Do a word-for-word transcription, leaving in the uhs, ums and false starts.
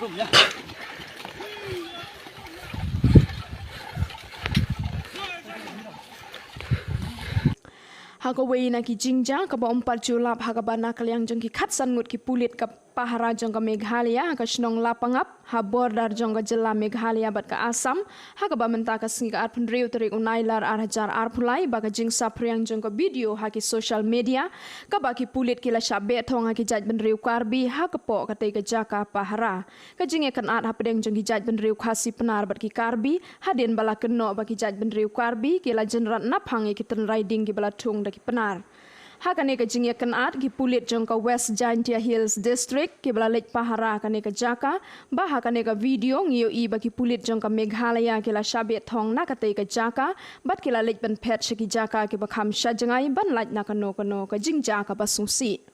Ha kawei na ki jingjia kaba ym pat ju lap, ha kaba na ka liang jong ki khatsan ngut ki pulit ka pahara jong ka Meghalaya ha ka shnong Lapangap, ha border jong ka jylla Meghalaya bad ka Assam, ha kaba mynta ka sngi ka arphew hynriew tarik u Nailar ar hajar arphew lai, ba ka jingsaphriang jong ka video ha ki social media, kaba ki pulit ki la shah beh thong ha ki jaitbynriew Karbi ha ka poh katei ka jaka pahara. Ka jingïakynad hapdeng jong ki jaitbynriew Khasi Pnar bad ki Karbi, hadien ba la kynnoh ba ki jaitbynriew Karbi ki la jynrat naphang ïa ki tynrai ding kiba la thung da ki Pnar. Ha kane ka jingïakynad, ki pulit jong ka West Jaintia Hills District kiba la leit pahara kane ka jaka, ba ha kane ka video ngi ïohi ba ki pulit jong ka Meghalaya ki la shah beh thong na katei ka jaka, bad ki la leit ban phet sha ki jaka kiba kham sha jngai ban lait na kano kano ka jingjia kaba sngewsih.